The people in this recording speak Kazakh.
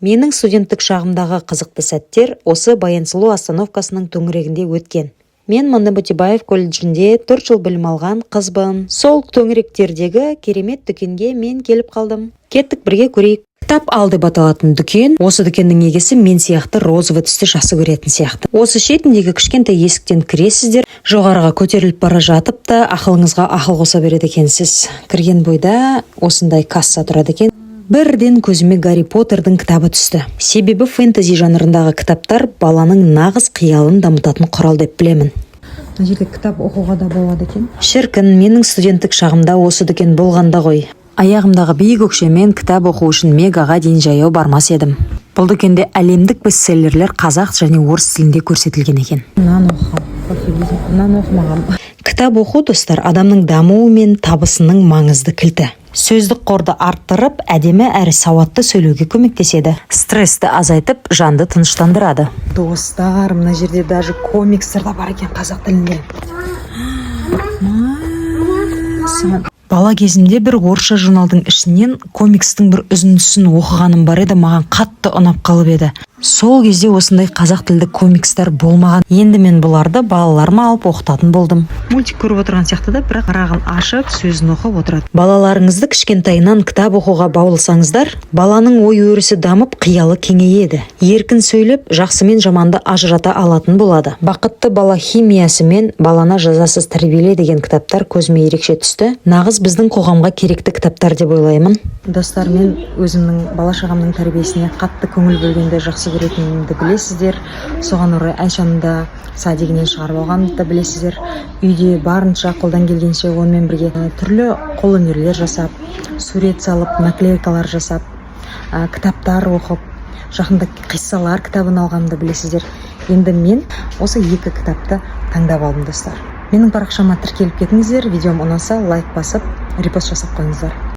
Менің студенттік шағымдағы қызықты сәттер осы Баян-Сұлу остановкасының төңірегінде өткен. Мен Мыңды Бөтебаев колледжінде 4 жыл білім алған қызбын. Сол төңіректердегі керемет дүкенге мен келіп қалдым. Кеттік, бірге көрейік. «Кітап ал» деп аталатын дүкен. Осы дүкеннің егесі мен сияқты розовый түсті жақсы көретін сияқты. Осы шетіндегі кішкентай есіктен кіресіздер. Жоғарыға көтеріліп бара жатып та ақылыңызға ақыл қоса береді екенсіз. Кірген бойда осындай касса тұрады екен. Бірден көзіме Гарри Поттердің кітабы түсті, себебі фэнтези жанрындағы кітаптар баланың нағыз қиялын дамытатын құрал деп білемін. Мына жерде кітап оқуға да болады екен. Шіркін, менің студенттік шағымда осы дүкен болғанда ғой. Аяғымдағы биік өкшемен кітап оқу үшін Мегаға дейін жаяу бармас едім. Бұл дүкенде әлемдік бестселлерлер қазақ және орыс тілінде көрсетілген екен. Мынаны оқығам, пофигизм, мынаны оқымағам. Кітап оқу, достар, адамның дамуы мен табысының маңызды кілті. Сөздік қорды арттырып, әдемі әрі сауатты сөйлеуге көмектеседі, стрессті азайтып, жанды тыныштандырады. Достар, мына жерде даже комикстер да бар екен қазақ тілінде. Мәссаған! Бала кезімде бір орысша журналдың ішінен комикстің бір үзіндісін оқығаным бар еді, маған қатты ұнап қалып еді. Сол кезде осындай қазақ тілді комикстер болмаған. Енді мен бұларды балаларыма алып оқытатын болдым. Мультик көріп отырған сияқты да, бірақ парағын ашып, сөзін оқып отырады. Балаларыңызды кішкентайынан кітап оқуға баулысаңыздар, баланың ой өрісі дамып, қиялы кеңейеді, еркін сөйлеп, жақсы мен жаманды ажырата алатын болады. «Бақытты бала химиясы» мен «Баланы жазасыз тәрбиеле» деген кітаптар көзіме ерекше түсті. Нағыз біздің қоғамға керекті кітаптар деп ойлаймын. Достар, мен өзімнің бала шағамның тәрбиесіне қатты көңіл бөлгенді жақсы көретінімді білесіздер. Соған орай Айшаны да садигінен шығарып алғанымды да білесіздер. Үйде барынша, қолдан келгенше онымен бірге түрлі қолөнерлер жасап, сурет салып, наклейкалар жасап, кітаптар оқып, жақында қиссалар кітабын алғанымды білесіздер. Енді мен осы екі кітапты таңдап алдым. Достар, менің парақшама тіркеліп кетіңіздер. Видеом ұнаса, лайк басып, репост жасап қойыңыздар.